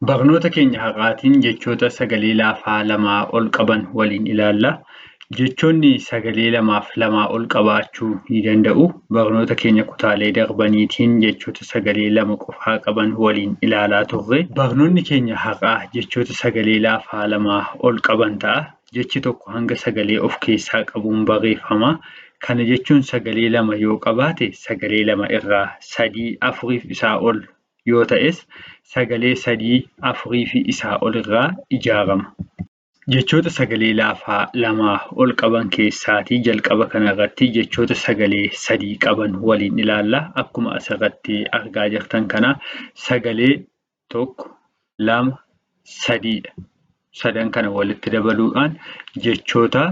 Barnoota keenya har'aatiin jechoota sagalee laafaa lamaa ol qaban waliin ilaalla. Jechoonni sagalee lamaaf lamaa ol qabaachuu ni danda'u. Barnoota keenya kutaalee darbaniitiin jechoota sagalee lama qofaa qaban waliin ilaalaa turre. Barnoonni keenya har'aa jechoota sagalee laafaa lamaa ol qaban ta'a. Jechi tokko hanga sagalee of keessaa qabuun barreeffama. Kana jechuun sagalee lama yoo qabaate sagalee lama irraa sadii, afuriif isaa ol yoo ta'es sagalee sadii, afuriifi isaa ol irraa ijaarama. Jechoota sagalee laafaa lamaa ol qaban keessaatii jalqaba kanarratti jechoota sagalee sadii qaban waliin ilaalla. Akkuma asirratti argaa jirtan kana sagalee tokko, lama, sadiidha. Sadan kana walitti dabaluudhaan jechoota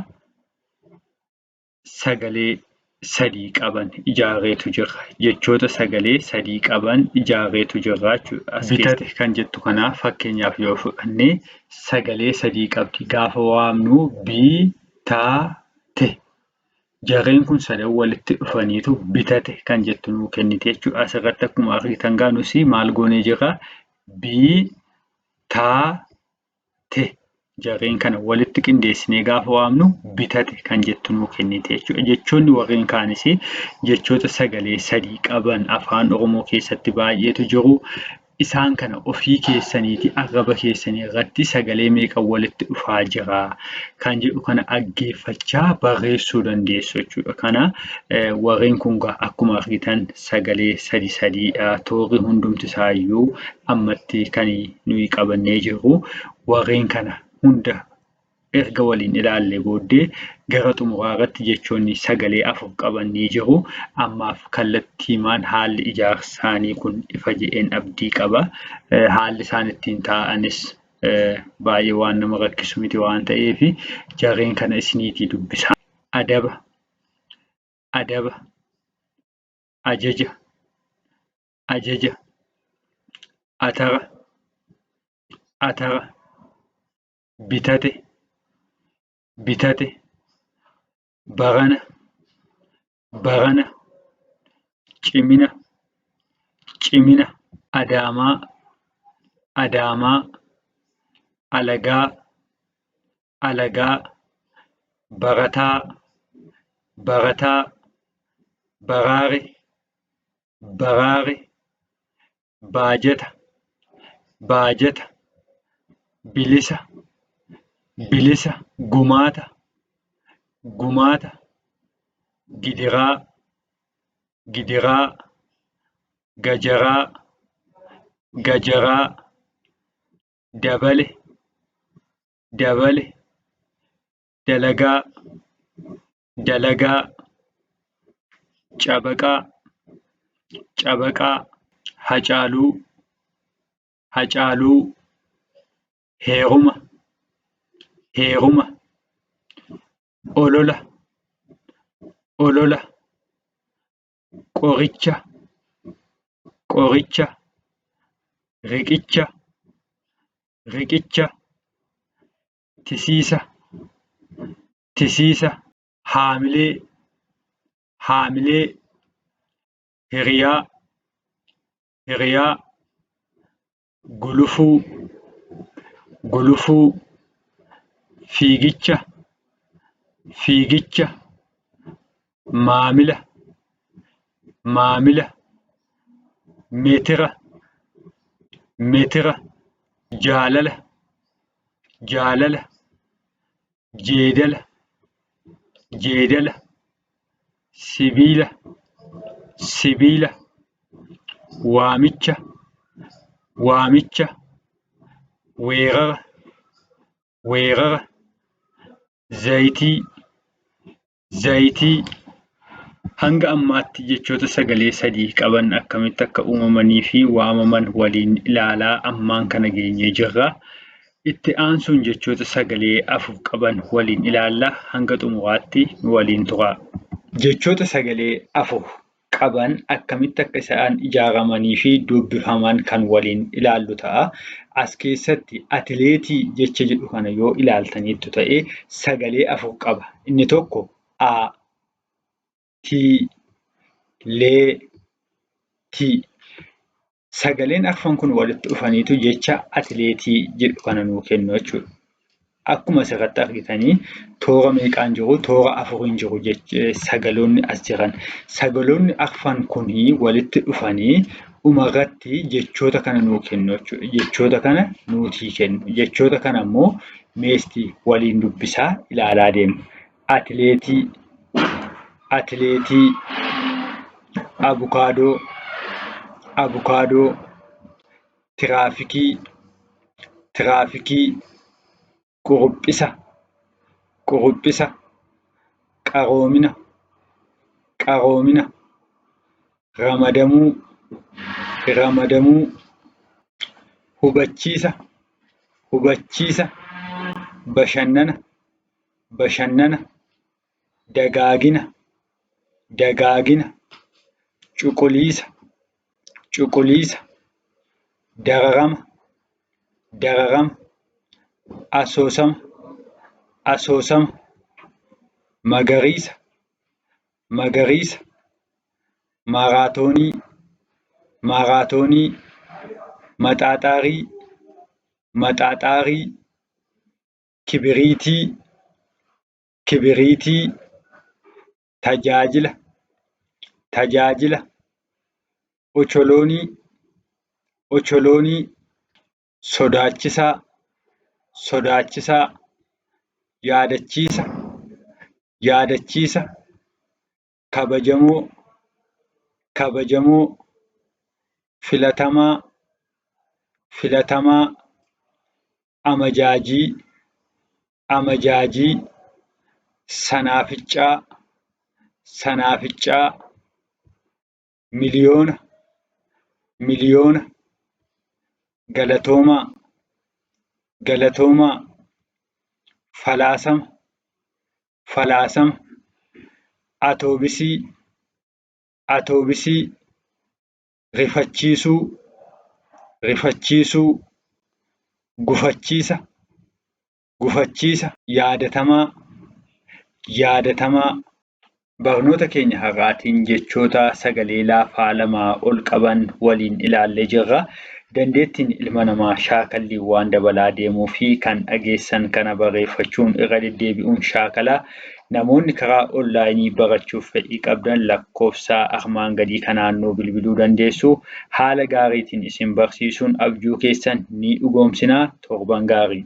sagalee sadii qaban ijaarreetu jirra. Jechoota sagalee sadii qaban ijaarreetu jirra jechuudha. As Bitate kan jettu kana fakkeenyaaf yoo fudhanne sagalee sadii qabdi. Gaafa waamnu bi-ta-te. Jarreen kun sadan walitti dhufaniitu bitate kan jettu nuu kenniti jechuudha. Asirratti akkuma argitan gaa nus maal goonee jirra? Bi-ta-te. Jarreen kana walitti qindeessinee gaafa waamnu bitate kan jettu nuu kenniti jechuudha. Jechoonni warreen kaanis jechoota sagalee sadii qaban afaan Oromoo keessatti baay'eetu jiru. Isaan kana ofii keessaniiti arraba keessanii irratti sagalee meeqan walitti dhufaa jira kan jedhu kana dhaggeeffachaa barreessuu dandeessu jechuudha. Kana warreen kun akkuma argitan sagalee sadi sadiidha. Toorri hundumti isaayyuu ammatti kan nuyi qabannee jirru. Warreen kana hunda erga waliin ilaallee booddee gara xumuraa irratti jechoonni sagalee afur qaban ni jiru. Ammaaf kallattiimaan haalli ijaarsa isaanii kun ifa jedheen abdii qaba. Haalli isaan ittiin taa'anis baay'ee waan nama rakkisu miti waan ta'eef jarreen kana isiniitii dubbisa. Adaba, adaba, ajaja, ajaja, atara, atara, bitate, bitate, barana, barana, cimina, cimina, Adaamaa, Adaamaa, alagaa, alagaa, barataa, barataa, baraare, baraare, baajata, baajata, bilisa, bilisa, gumaata, gumaata, gidiraa, gidiraa, gajaraa, gajaraa, dabale, dabale, dalagaa, dalagaa, cabaqaa, cabaqaa, Hacaaluu, Hacaaluu, heeruma, heeruma, olola, olola, qoricha, qoricha, riqicha, riqicha, tisiisa, tisiisa, haamilee, haamilee, hiriyaa, hiriyaa, gulufuu, gulufuu, fiigicha, fiigicha, maamila, maamila, meetira, meetira, jaalala, jaalala, jeedala, jeedala, sibiila, sibiila, waamicha, waamicha, weerara, weerara, zayitii, zayitii. Hanga ammaatti jechoota sagalee sadii qaban akkamitti akka uumamanii fi waamaman waliin ilaalaa ammaan kana geenyee jirra. Itti aansuun jechoota sagalee afur qaban waliin ilaalla. Hanga xumuraatti nu waliin turaa. Jechoota sagalee afur qaban akkamitti akka isaan ijaaramanii fi dubbifaman kan waliin ilaallu ta'a. As keessatti atileetii jecha jedhu kana yoo ilaaltaniittu ta'e sagalee afur qaba. Inni tokko A, T, L, T. Sagaleen arfan kun walitti dhufaniitu jecha atileetii jedhu kana nuu kennu jechuudha. Akkuma asirratti argitanii toora meeqaan jiru? Toora afuriin jiru sagaloonni as jiran. Sagaloonni arfan kunii walitti dhufanii dhumarratti jechoota kana nuu kennu jechuudha. Jechoota kana nuutii kennu. Jechoota kana immoo meestii waliin dubbisaa ilaalaa deemna. Atileetii, atileetii, abukaadoo, abukaadoo, tiraafikii, tiraafikii, quruphisa, quruphisa, qaroomina, qaroomina, ramadamuu, ramadamuu, hubachiisa, hubachiisa, bashannana, bashannana, dagaagina, dagaagina, cuquliisa, cuquliisa, dararama, dararama, asoosama, asoosama, magariisa, magariisa, maaraatoonii, maaraatoonii, maxaaxaarii, maxaaxaarii, kibiriitii, kibiriitii, tajaajila, tajaajila, ocholoonii, ocholoonii, sodaachisaa, sodaachisaa, yaadachiisa, yaadachiisa, kabajamoo, kabajamoo, filatamaa, filatamaa, amajaajii, amajaajii, sanaaficcaa, sanaaficcaa, miliyoona, miliyoona, galatoomaa, galatoomaa, falaasama, falaasama, atoobisii, atoobisii, rifachiisuu, rifachiisuu, gufachiisa, gufachiisa, yaadatamaa, yaadatamaa. Barnoota keenya har'aatiin jechoota sagalee laafaa lamaa ol qaban waliin ilaallee jirra. Dandeettiin ilma namaa shaakalliin waan dabalaa deemuu fi kan dhageessan kana barreeffachuun irra deddeebi'uun shaakalaa. Namoonni karaa onlaayinii barachuuf fedhii qabdan lakkoofsa armaan gadii kanaan nuu bilbiluu dandeessu. Haala gaariitiin isin barsiisuun abjuu keessan ni dhugoomsina. Torban gaarii.